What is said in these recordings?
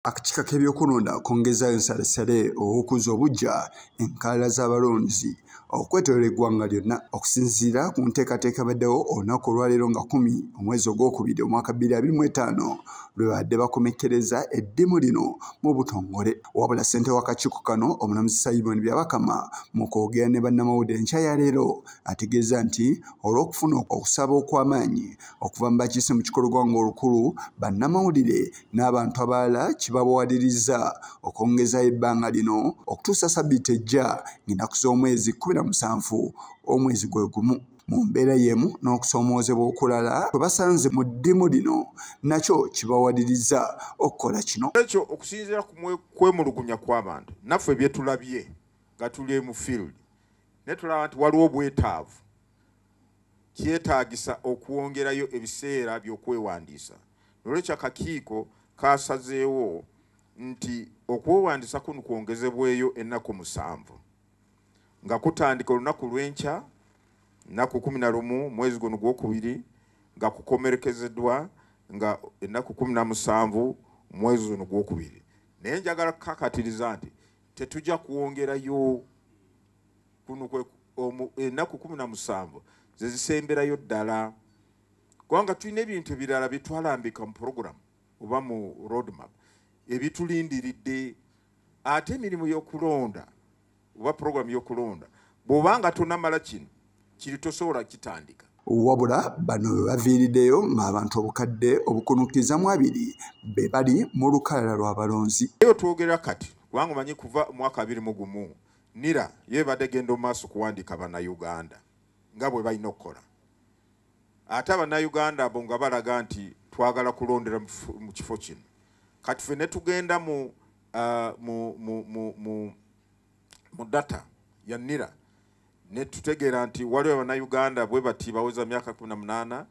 Akakiiko k'ebyokulonda kongezaayo nsalessale ow'okuzza obuggya enkalala z'abalonzi okwetooloola eggwanga lyonna. Okusinziira ku nteekateeka ebaddewo olunaku olwaleero nga 10 omwezi ogwokubiri omwaka 2025 lwe babadde bakomekkereza eddimu lino mu butongole. Wabula ssentebe w'akakiiko kano, omulamuzi Simon Byabakama, mu kwogera ne bannamawulire enkya ya leero ategeeza nti olw'okufuna okusaba okw'amaanyi okuva mu bakiise mu kikolwa ggwanga olukulu, bannamawulire n'abantu abalala, kibawaliriza okwongezaayo ebbanga lino okutuusa sabbiiti ejja ng'ennaku z'omwezi 17 omwezi gwe gumu. Mu mbeera y'emu n'okusoomoozebwa okulala kwe basanze mu ddimu lino nakyo kibawaliriza okukola kino. Ekyo okusinziira ku kwemulugunya kw'abantu naffe byetulabye nga tuli mu field, naye tulaba nti waliwo obwetaavu, kyetaagisa okwongerayo ebiseera by'okwewandiisa. Nolwekyo akakiiko kasazeewo nti okwewandiisa kuno kwongezebweyo ennaku 7, nga kutandika olunaku lw'enkya, nnaku 11 mwezi guno gwokubiri, nga kukomerekezeddwa nga ennaku 17 mwezi guno gwokubiri. Naye njagala kukakatiriza nti tetujja kwongerayo kuno. Ennaku 17 ze zisemberayo ddala, kubanga tulina ebintu ebirala byetwalambika mu puroguramu oba mu roadmap ebitulindiridde. Ate emirimu y'okulonda oba puroguramu y'okulonda, bw'obanga tonamala kino kiri, tosobola kitandika. Wabula bano bwe baviiriddeyo ng'abantu obukadde obukunukkiriza mu abiri be bali mu lukalala lw'abalonzi. Eyo twogera kati, kubanga omanyi kuva mwaka 21 NIRA yo ebadde genda omu maaso kuwandiika Bannayuganda nga bwe balina okukola. Ate Abannayuganda abo nga balaga nti twagala kulondera mu kifo kino, kati ffe ne tugenda mu data ya NIRA ne tutegeera nti waliwo Abannayuganda bwe bati baweza myaka 18,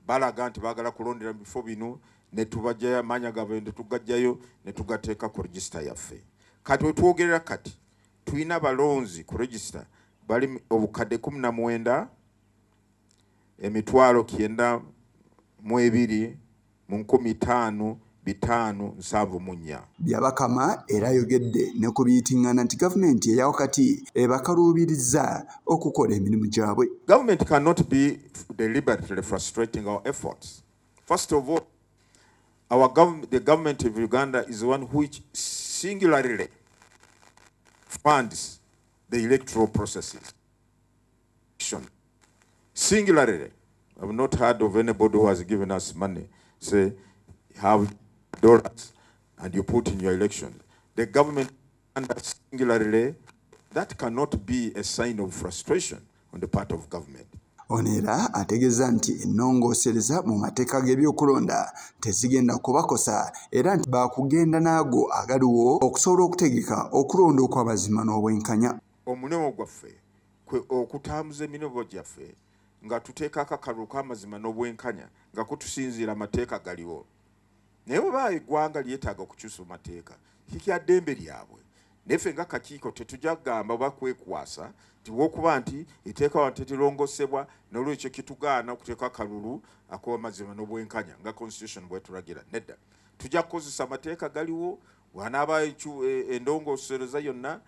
balaga nti baagala kulondera mu bifo bino, ne tubajjayo amaanya gaabwe, ne tugajjayo ne tugateeka ku register yaffe. Kati wetwogerera kati tulina abalonzi ku register bali obukadde 19 emitwalo 92 mu 5574. Byabakama era ayogedde ne ku biyitiŋŋana nti gavumenti eya wakati ebakaluubiriza okukola emirimu gyabwe. Government cannot be deliberately frustrating our efforts. First of all, the government of Uganda is one which singularly funds the electoral processes. Singularly, I've not heard of anybody who has given us money, say, have dollars and you put in your election. The government under singularly, that cannot be a sign of frustration on the part of government. Ono era ategeeza nti ennongoosereza mu mateeka g'ebyokulonda tezigenda kubakosa, era nti baakugenda n'ago agaliwo okusobola okutegeka okulonda okw'amazima n'obwenkanya. Omulimu gwaffe kwe okutambuza emirimu gyaffe nga tuteekako akalulu k'amazima n'obwenkanya nga kutusinziira amateeka galiwo. Naye bwe eggwanga lyetaaga okukyusa mu mateeka, kikya ddembe lyabwe. Naye ffe nga kakiiko tetujja kugamba oba kwekwasa nti wokuba nti etteeka wano terirongosebwa, n'olwekyo kitugaana okuteeka akalulu ak'amazima n'obwenkanya nga constitution bwetulagira. Nedda, tujja kukozesa amateeka galiwo. Bw'anaaba endongoosereza yonna,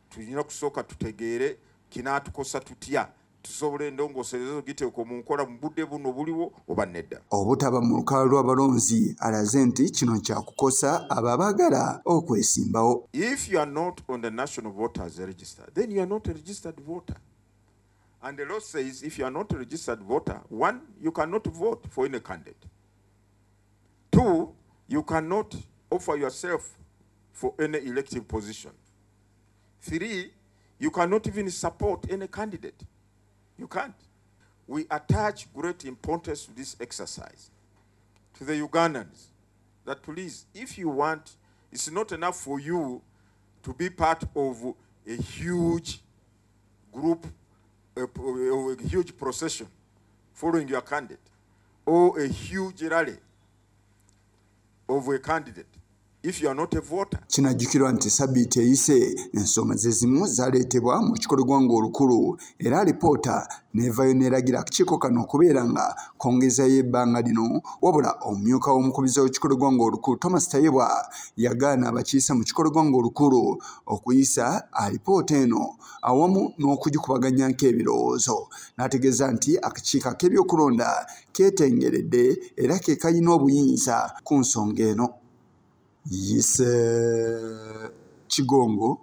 tulina kusooka tutegeere kinaatukosa tutya, tusobola endongoosereza giteekwa mu nkola mu budde buno buliwo oba nedda. Obutaba mu lukalala lw'abalonzi, alaze nti kino kyakukosa abo abaagala okwesimbawo. If you are not on the national voters register, then you are not a registered voter, and the law says if you are not a registered voter, one, you cannot vote for any candidate; two, you cannot offer yourself for any elective position; three, you cannot even support any candidate. You can't. We attach great importance to this exercise, to the Ugandans, that please, if you want, it's not enough for you to be part of a huge group, a huge procession following your candidate, or a huge rally of a candidate. if you are not a voter. Kinajjukirwa nti sabbiiti eyise ensonga ze zimu zaleetebwa mu lukiiko lw'eggwanga olukulu, era alipoota n'evaayo n'eragira akakiiko kano okubeera nga kongezayo ebbanga lino. Wabula omumyuka w'omukubiza w'olukiiko lw'eggwanga olukulu Thomas Tayebwa yagaana abakiise mu lukiiko lw'eggwanga olukulu okuyisa alipoota eno awamu n'okugikubaganyako ebirowoozo, n'ategeeza nti akakiiko ak'ebyokulonda keetengeredde era ke kalina obuyinza ku nsonga eno. Yise Kigongo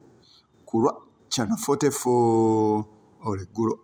ku lwa Channel 44 olweggulo.